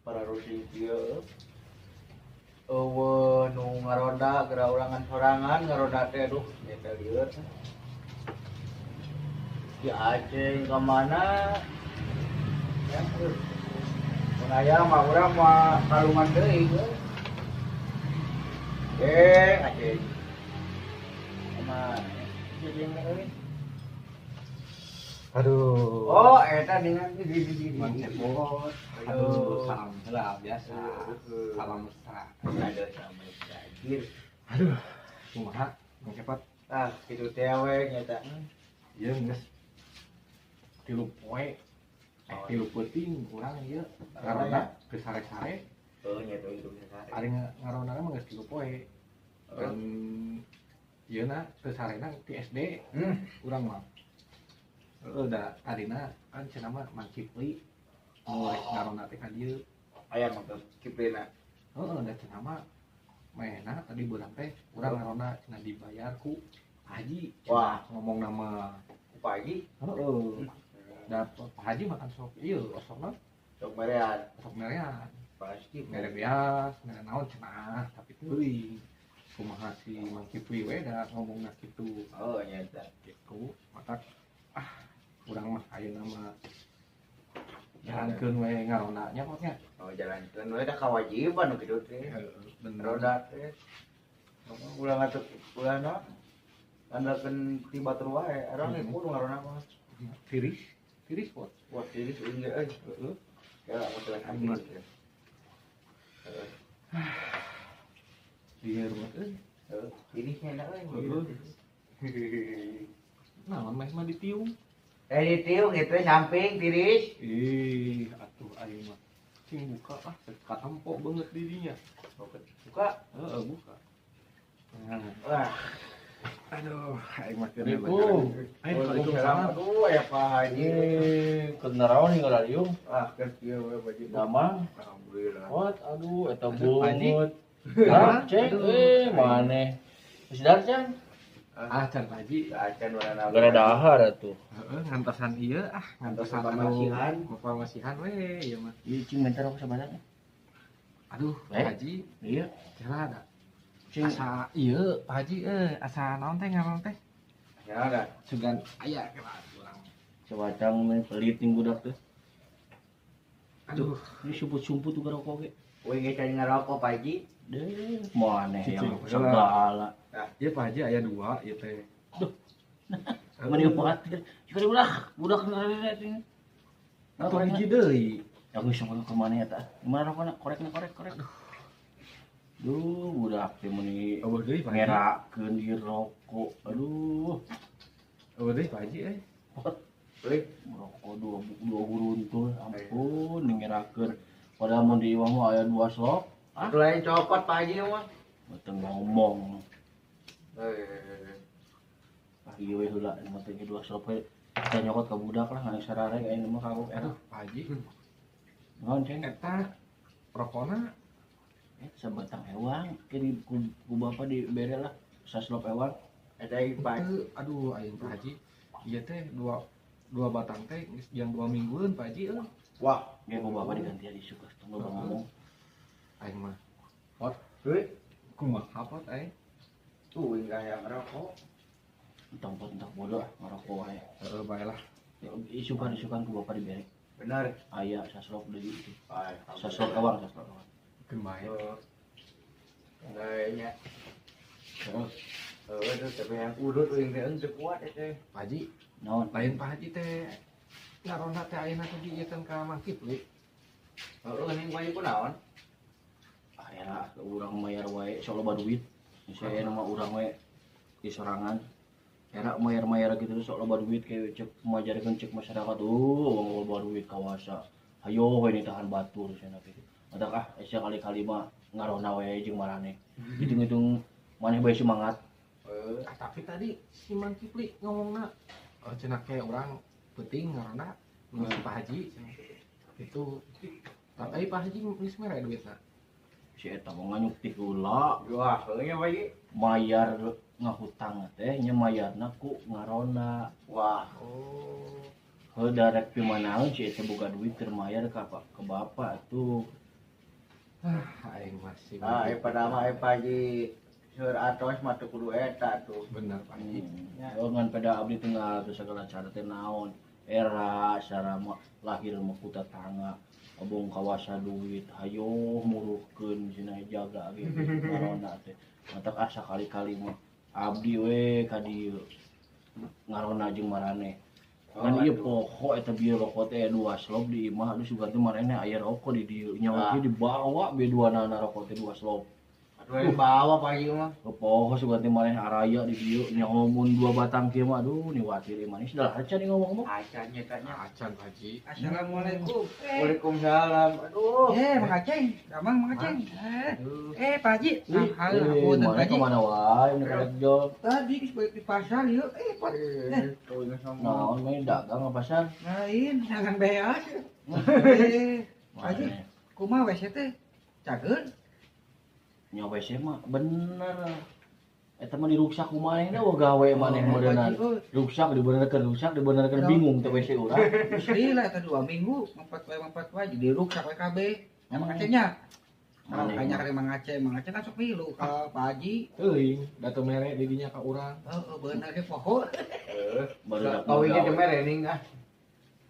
Para rusing kieu. Eueuh nu ngaronda geura ulangan sorangan ngaronda teh aduh eta lieur. Si Aceng ka mana? Ya, mun aya mah urang mah kalungan deui euy. Ceng, Aceng. Kumaha? Si Aceng euy. Aduh. Oh, eta dengan di Mang Cepot. Aduh, salam lah biasa. Salam mesra. Aduh, sama anjir. Aduh, kumaha Mang Cepot? Ah, kitu teh we nya eta. Ieu geus 3 poe. 3 peuting urang ieu ngaronda geus sare-sare. Oh, nya teh itu sare. Ari ngaronda mah geus 3 poe. Dan ieu na teu sarena ti SD. Urang mah. Heeh, da tadina kan cenah mah Mang Kipli nu rek ngaronda teh ka dieu. Aya Mang Kiplina. Heeh, da cenah mah mainna tadi beurang teh urang ngaronda cenah dibayar ku Pak Haji. Wah, ngomong nama ku Pak Haji? Heeh. Da Pak Haji makan sok ieu osokna sok merean. Sok merean. Pasti mere beas, mere naon cenah, tapi teuing. Kumaha si Mang Kipli we da ngomongna kitu. Oh, nya eta. Kitu, mata ah urang mah ayeuna mah jalankeun we ngaronda nya pot nya. Oh, jalankeun we da kewajiban nu kitu teh. Heeh, bener. Ronda teh. Ulah ngatuk ulah naon? Andalkeun ti batur wae, urang ge kudu ngaronda mah. Tiris, tiris pot. Wah, tiris euy ge euy. Heeh. Ya, masalah tiris. Heeh. Di rumah euy. Heeh, tirisnya enak euy. Heeh. Naon mah mah ditiung? Ditiung itu samping tiris. Ih, atuh aing mah. Cing buka ah, katempo banget dirinya. Buka? Heeh, buka. Nah. Wah. Aduh, aing mah keur Assalamualaikum. Waalaikumsalam. Aduh, ya Pak Haji. Keur naraon nih ngarariung? Ah, keur kieu we Pak Haji. Damang. Alhamdulillah. What? Aduh, eta bungut. Hah, cek euy, maneh. Geus dahar can? Ah, can Pak Haji. Acan warna. Gara dahar atuh. Heeh, ngantosan ieu ah, ngantosan pamasihan. Pamasihan we ieu mah. Ieu cing bentar aku sabarang. Aduh, Pak Haji. Iya. Kira ada. Cing asa ieu Pak Haji euy, asa naon teh ngaran teh? Ya ada. Sugan aya kira urang. Sewacang mah pelit ning budak teh. Aduh, ini sumput-sumput tuh ngerokok ge. Euy ge can ngerokok Pak Haji. Deh, maneh yang segala. Ieu Pak Haji aya 2 ieu teh. Duh. Meni khawatir. Jika ulah, budak ngarere teh. Atuh hiji deui. Ya geus sok ke mana eta? Gimana rokona? Korekna korek korek. Duh, budak teh meuni eueuh deui Pak Haji. Ngerakeun di rokok. Aduh. Eueuh deui Pak Haji euy. Euy, rokok dua guruntul. Ampun, ngerakeun. Padahal mun di imah mah aya 2 slop. Ah, lain copot Pak Haji mah. Teu ngomong. Eh. Ah, ieu we heula mah teh 2 slop we. Kita nyokot ka budak lah ngan sarare ayeuna mah kagok. Aduh, Pak Haji. Naon ceng? Eta rokona sabatang ewang ke di ku bapak dibere lah saslop ewang. Eta ieu Pak. Aduh, ayeuna Pak Haji. Ieu teh dua batang teh geus jang 2 minggueun Pak Haji euy. Wah, ge ku bapak diganti isuk lah tong ngomong. Aing mah. Pot, euy. Kumaha pot aing? Tuh aing hayang ngerokok. Entang pot entang bodoh ngerokok wae. Heeh, bae lah. Ya, isukan-isukan ku bapak dibere. Bener. Aya saslop deui itu. Saslop ewang, saslop ewang. Keun bae. Kayaknya. Heeh. Heeh, tuh tapi yang udut euy teh teu kuat teh. Pak Haji, naon? Lain Pak Haji teh ngaronda teh ayeuna teh diieukeun ka Mang Kipli. Heeh, ning Pak Haji kunaon? Ah, era urang mayar wae sok loba duit. Saya nama urang we di sorangan. Era mayar-mayar gitu sok loba duit kayak cek majarkeun cek masyarakat tuh loba duit kawasa. Hayo we tahan batur cenah kitu. Matak ah sia kali-kali mah ngaronda we jeung maraneh. Hitung-hitung maneh bae semangat. Heeh. Tapi tadi si Mang Kipli ngomongna cenah ke urang penting ngaronda nu si Pak Haji itu. Tapi Pak Haji geus mere duitna. Si eta mah nganyuk ti heula. Wah, heuh nya Pak Haji. Mayar ngahutang teh nya mayarna ku ngaronda. Wah. Oh. Heuh darek pimanaeun si eta boga duit keur mayar ka ke bapak tuh. Aing masih. Ah, pada mah pagi seur atos mah teu kudu eta tuh. Bener Pak Haji. Oh, ngan pada abdi tinggal tuh segala cara teh naon. Era secara lahir mah ku tetangga. Abong kawasa duit, hayo muruhkeun cenah jaga ge ngaronda teh. Matak asa kali-kali mah abdi we ka dieu ngaronda jeung maraneh. Kan ieu pokok eta bieu rokok teh 2 slop di imah aduh sugan teh maraneh aya rokok di dieu. Nyawa kieu dibawa be duanana rokok teh 2 slop. Aduh dibawa Pak Haji mah. Pokok sugan teh maraneh araya di dieu nyawa mun 2 batang kieu mah aduh niwatir manis dah acan ngomong mah. Acan nyetanya. Acan Pak Haji. Assalamualaikum. Waalaikumsalam. Aduh. Mang Aceng, damang Mang Aceng. Pak Haji. Ampun Pak Haji. Kemana wae nu karek jol? Tadi geus balik di pasar ieu. Pot. Naon we dagang ka pasar? Lain, dagang beas. Pak Haji, kumaha WC teh? Cageun? Nya WC mah bener. Eta mah diruksak ku manehna we gawe maneh meureunna. Ruksak dibenerkeun bingung teh WC urang. Geus lila eta 2 minggu, mampat wae jadi ruksak we kabeh. Mang Aceng nya. Makanya kali Mang Aceng kan sok milu ka Pak Haji. Teuing, da teu mere di dinya ka urang. Heeh, bener ge poho. Heeh, baru ge teu mere ning ah.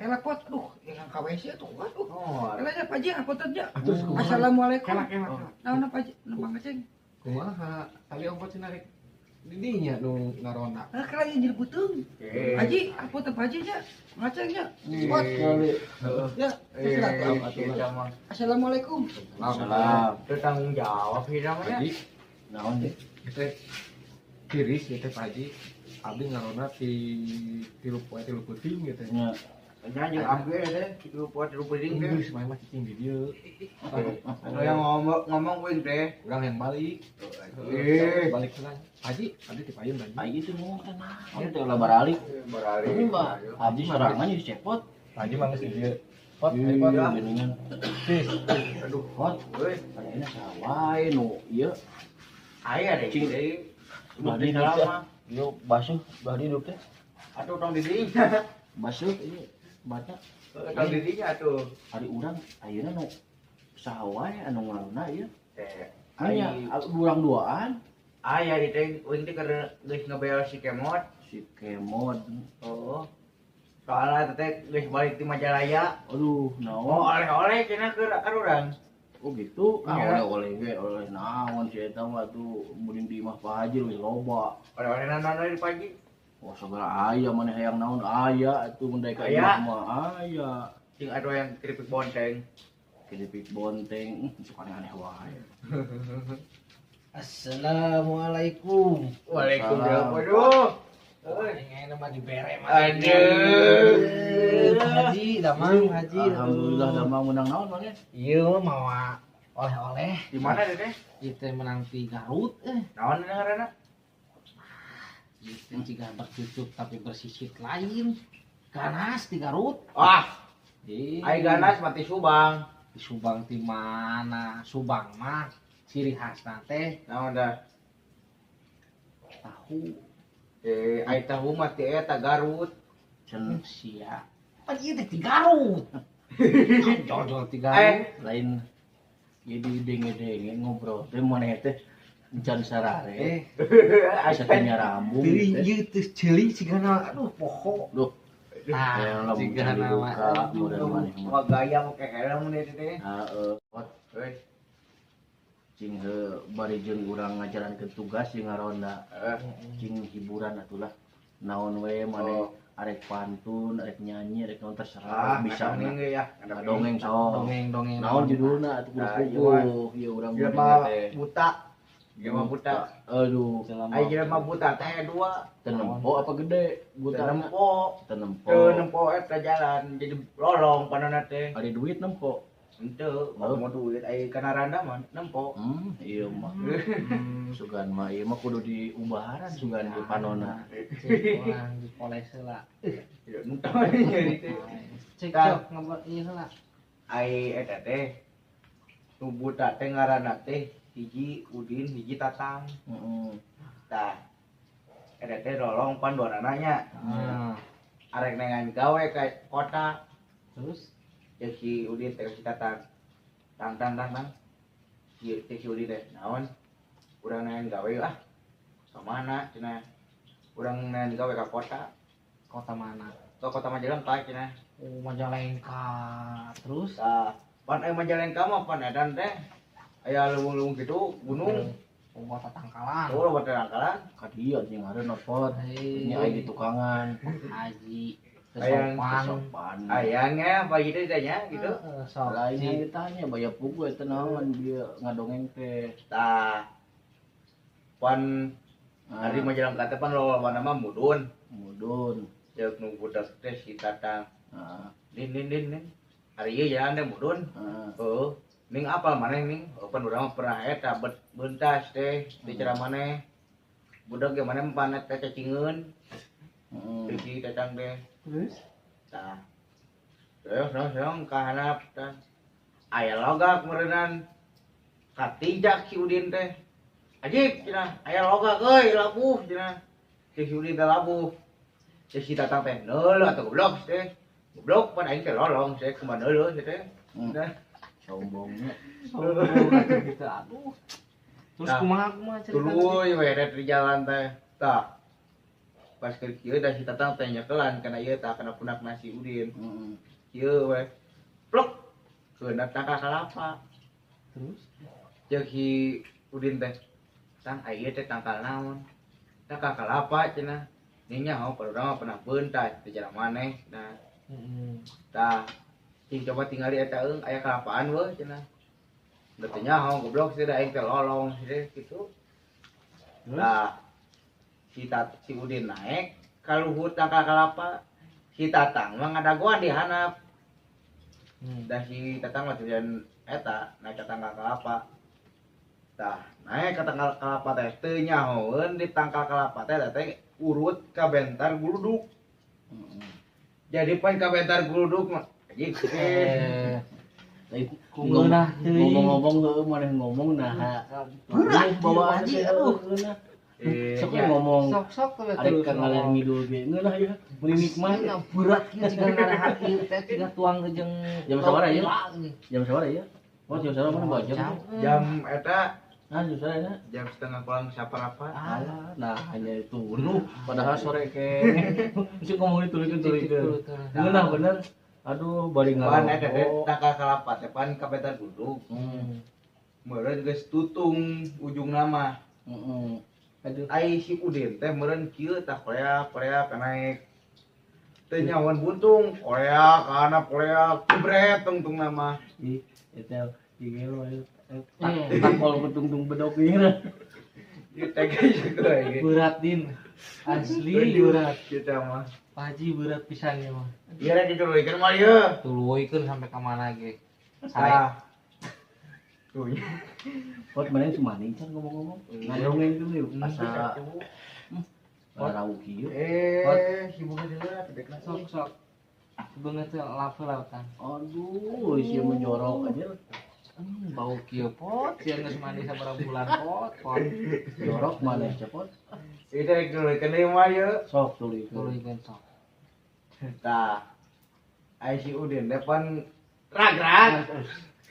Elah pot, aduh, yang ka WC tuh, aduh. Oh, elah nya Pak Haji, apunten nya. Assalamualaikum. Naon Pak Haji, Mang Aceng? Kumaha? Tali ongkot cenah rek di dinya nu ngaronda. Heuh, kala ieu jadi beuteung. Haji, apunten Pak Haji nya. Mang Aceng nya. Pot. Heeh. Ya, silakan. Assalamualaikum. Salam. Teu tanggung jawab ieu mah nya. Haji, naon teh? Teh tiris ieu teh Pak Haji. Abdi ngaronda ti 3 poe 3 peuting gitu. Nya. Nya jeung abdi teh 3 poe 3 peuting teh. Geus mah cicing di dieu. Anu yang ngomong uing teh. Urang yang balik. Balik heula. Haji, abdi ti payun Haji. Haji teh ngomong teh naon teh ulah baralik. Baralik. Haji sorangan ieu cepot. Haji mah geus di dieu. Pot, ayo pot. Geuningan. Tis. Aduh, pot. Euy, kayaknya saha wae nu ieu. Aya deh. Cing. Udah di mah. Ieu basuh, belah dieu teh. Atuh tong di dinya. Basuh ieu bata. Tong di dinya atuh. Ari urang ayeuna nu saha wae anu ngaranna ieu? Teh. Aya urang duaan. Aya di teh uing teh keur geus ngebel si Kemot. Si Kemot. Oh. Soalna teh geus balik ti Majalaya. Aduh, naon? Oh, oleh-oleh cenah keur urang. Oh gitu. Ah, oleh-oleh ge, oleh naon si eta mah tuh meureun di imah Pak Haji geus loba. Oleh-oleh naon di Pak Haji? Wah, segala aya maneh hayang naon aya atuh mun daek ka imah mah aya. Cing atuh yang keripik bonteng. Keripik bonteng, suka aneh-aneh wae. Assalamualaikum. Waalaikumsalam. Waduh. Aing mah dibere mah. Aduh. Haji, damang Haji. Alhamdulillah damang menang naon maneh? Ieu mah mawa oleh-oleh. Di mana teh? Ieu teh menang ti Garut eh. Naon ngaranna? Ieu teh jiga bercucuk tapi bersisit lain. Ganas di Garut. Wah. Ai ganas mah ti Subang. Di Subang ti mana? Subang mah ciri khasna teh naon dah? Tahu. Ai tahu mah ti eta Garut. Cenah sia. Pan ieu teh ti Garut. Jol-jol ti Garut. Lain jadi denge-denge ngobrol teh maneh teh encan sarare. Asa teh nyarambung. Teuing ieu teh ceuli cigana aduh poho. Duh. Ah, cigana mah mah gaya make helm deui teh. Heeh. Euy. Cing heuh bari jeung urang ngajarankeun tugas jeung ngaronda. Cing hiburan atulah. Naon we maneh arek pantun, arek nyanyi, arek naon terserah bisa dongeng ge ya. Dongeng sok. Dongeng-dongeng. Naon judulna atuh kudu ieu urang jelema buta. Jelema buta. Aduh, ai jelema buta teh dua. Teu nempo apa gede buta? Teu nempo. Teu nempo eta jalan jadi lolong panonna teh. Ari duit nempo. Henteu, mau duit ai kana randa mah nempo. Ieu mah. Sugan mah ieu mah kudu diubaharan sugan di panona. Urang dipoles heula. Henteu nyeri teh. Cek cok ngobrol ieu heula. Ai eta teh nu buta teh ngaranna teh hiji Udin, hiji Tatang. Heeh. Tah. Eta teh lolong pan duanana nya. Arek nengan gawe ka kota. Terus ya si Udin teh si Tatang. Tang tang tang tang. Si Udi teh naon? Urang neangan gawe ah. Ka mana cenah? Urang neangan gawe ka kota. Kota mana? Ka kota Majalengka cenah. Oh, Majalengka. Terus? Tah, pan aya Majalengka mah pan edan teh. Aya leuweung-leuweung kitu, gunung. Oh, kota Tangkalan. Oh, kota Tangkalan. Ka dieu nya ngaranna pot. Nya aya di tukangan. Haji. Sopan. Ayangnya apa gitu ditanya gitu. Lainnya ditanya bayar pugu eta naon dia ngadongeng teh. Tah. Pan ari Majalengka teh pan loba mah mudun. Mudun. Ceuk nu budak teh si Tatang. Heeh. Din din din. Ari ieu jalan teh mudun. Heeh. Ning apal maneh ning? Pan urang mah pernah eta beuntas teh di cara maneh. Budak ge maneh pan teh cacingeun. Heeh. Si Tatang teh. Terus? Tah. Terus langsung ka handap tah. Aya logak meureunnan. Katijak si Udin teh. Ajik cenah, aya logak euy labuh cenah. Si Udin teh labuh. Si Tatang teh neuleuh atuh goblok teh. Goblok pan aing teh lolong teh kumaha neuleuh teh. Nah, sombongnya. Sombong atuh gitu aduh. Terus kumaha cerita? Tuluy we di jalan teh. Tah. Pas keur kieu da si Tatang teh nyekelan kana ieu tah kana punakna si Udin. Heeh. Kieu we. Plok. Keuna tangkal kalapa. Terus Ceuk si Udin teh. Tang aya teh tangkal naon? Tangkal kalapa cenah. Nya nyaho urang mah pernah beuntas teh cara maneh. Nah. Heeh. Tah, cing coba tingali eta eung aya kalapaan weuh cenah. Da teu nyaho goblok sih da aing teh lolong sih kitu. Tah. Si Udin naik ka luhur tangkal kalapa. Si Tatang mah ngadagoan di handap. Da si Tatang mah tujuan eta naik ka tangkal kalapa. Tah, naik ka tangkal kalapa teh teu nyahoeun di tangkal kalapa teh teh urut ka bentar guluduk. Jadi pan ka bentar guluduk mah anjing. Ngomong-ngomong heueuh maneh ngomong nah. Bawa haji aduh. Sok ngomong sok-sok arek ka ngaler ngidul ge ngeunah ieu meuni nikmat berat kieu siga ngarahat ieu teh siga tuang jeung jam sabaraha ieu? Jam sabaraha ieu? Oh jam sabaraha mana bawa jam? Jam eta nah jam sabaraha eta? Jam setengah kurang saparapat. Alah, nah hanya itu nu padahal sore ke. Geus ngomong ditulikeun. Ngeunah bener. Aduh bari ngarokok. Pan eta teh tangkal kalapa teh pan ka bentar guludug. Meureun geus tutung ujungna mah. Heeh. Aduh. Ai si Udin teh meureun kieu tah korea-korea ka naik. Teu nyawan buntung, korea ka handap korea jebret tungtungna mah. Ih, eta ieu takol betungtung bedok ieu. Ieu teh geus euy. Berat din. Asli berat kita mah. Pak Haji berat pisan ieu mah. Ieu rek dituluykeun mah ieu. Tuluykeun sampai ka mana ge. Sae. Tuh. Pot mana sumaning can ngomong-ngomong. Ngadongeng dulu yuk. Asa rau kieu. Sibuk heula teh sok-sok. Sebeungeut teh lapel-lapelan. Aduh, sia menyorok aja. Bau kieu pot, sia geus mandi sabaraha bulan pot, pot. Jorok maneh cepot. Ieu teh tuluykeun deui mah ieu. Sok tuluykeun. Tuluykeun sok. Tah. Ai si Udin teh pan rag-rag.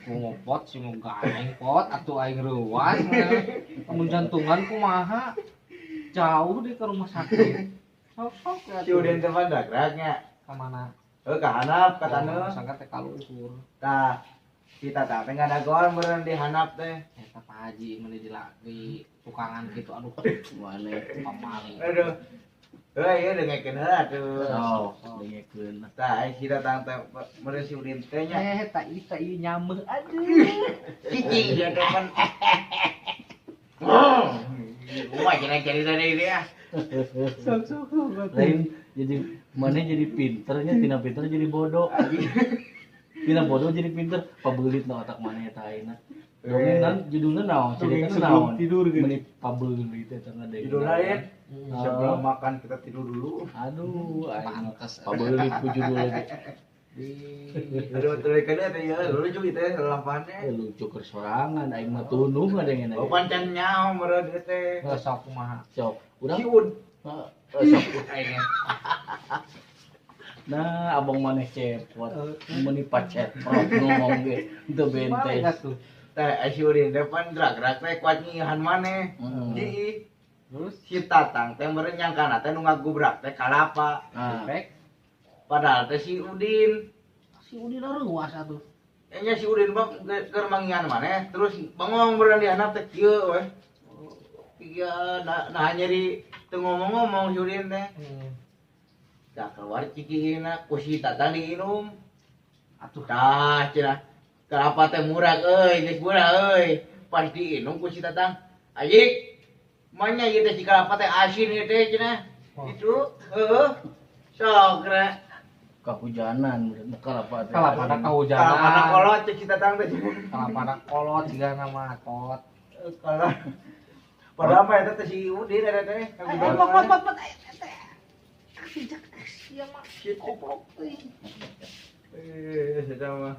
Ngopot si mau gaeng pot atuh aing reuas mun jantungan kumaha jauh deh ke rumah sakit sok-sok ya si Udin teh pan rag-ragnya ka mana heuh ka handap ka taneuh sangka teh ka luhur tah si Tatang teh ngadagoan meureun di handap teh eta Pak Haji meuni di tukangan kitu aduh maneh pamali aduh heuh ieu dengekeun heula atuh sok dengekeun tah si Tatang teh meureun si Udin teh nya tah ieu tah ieu nyameuh aduh cicing dia teh pan kumaha cenah carita deui dia sok sok lain jadi maneh jadi pinternya tina pinter jadi bodoh tina bodoh jadi pinter pabeulit na otak maneh eta ayeuna dongeng nan judulna naon cerita naon tidur gitu meuni pabeulit eta ngadengeng judulna ye sebelum makan kita tidur dulu. Aduh, aing pantes pabeulit ku judul lagi. Aduh, tuluykeun teh ieu lucu ieu teh lampahannya. Lucu keur sorangan aing mah tunuh ngadengeng. Oh pancen nyaho meureun ieu teh. Heuh sok kumaha? Sok. Urang si Ud. Sok aing. Nah, abang maneh cepot, meuni pacet prok ngomong ge teu bentes. Teh si Udin depan gerak-gerak teh kuat nyihan maneh. Heeh. Terus si Tatang teh meureun nyangkana teh nu ngagubrak teh kalapa. Efek. Padahal teh si Udin. Si Udin reuas atuh. Nya si Udin mah keur mangihan maneh terus bengong meureun di handap teh kieu weh. Iya, nah nyeri teu ngomong-ngomong si Udin teh. Tah keluar cikihina ku si Tatang diinum. Atuh tah cenah. Kelapa teh murah euy, geus murah euy. Pas diinum ku si Tatang, "Ajik, manya ieu teh si kelapa teh asin ieu teh cenah." Itu, heueuh. Sok re. Kahujanan kelapa teh. Kalapana kahujanan. Kalapana kolot cek si Tatang teh. Kalapana kolot sigana mah kolot. Kolot. Padahal mah eta teh si Udin eta teh. Pot pot pot teh. Kasijak sia mah goblok teuing. Eta mah.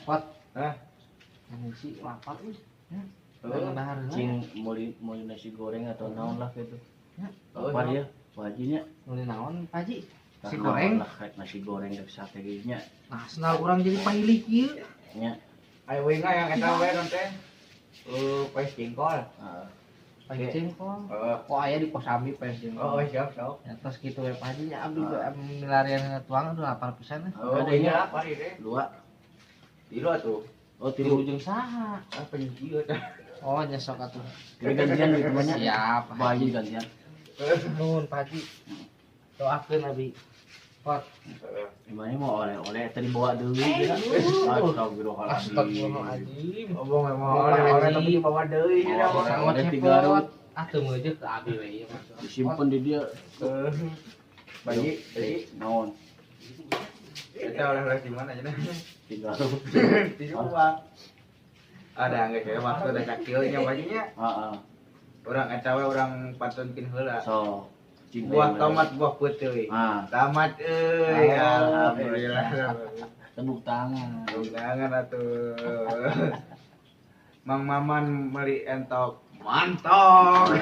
Pot. Hah? Nasi lapar euy. Cing meuli nasi goreng atau naon lah gitu. Lapar ya, Pak Haji nya. Meuli naon, Pak Haji? Nasi goreng lah, nasi goreng rek sate ge nya. Nah, senal urang jadi pailik ieu. Nya. Ayo we yang eta we non teh. Pais jengkol. Heeh. Pais jengkol. Oh, aya di Kosambi pais jengkol. Oh, siap, siap. Ya tos kitu we Pak Haji nya abdi milarian tuang aduh lapar pisan. Oh, iya lapar ieu teh. Dua. Tilu atuh. Oh, tilu jeung saha? Ah, penyuci teh. Oh, nyesok atuh. Jadi gantian gitu banyak. Siap. Pak Haji gantian. Nuhun Pak Haji. Doakeun abi. Pot. Gimana mau oleh-oleh tadi bawa deui ya. Astagfirullahaladzim. Astagfirullahaladzim. Obong emang oleh-oleh tapi dibawa deui cenah. Oleh tiga Garut. Ah teu meujeuh ke abi we ieu mah. Disimpen di dia. Pak Haji, naon? Eta oleh-oleh di mana cenah? Di Garut. Di Subang. Ada geus we waktu da sakieu nya Pak Haji nya. Heeh. Urang eta we urang pantunkeun heula. So, buah tomat buah putih. Tamat euy. Alhamdulillah. Tepuk tangan. Tepuk tangan atuh. Mang Maman meuli entok. Mantap.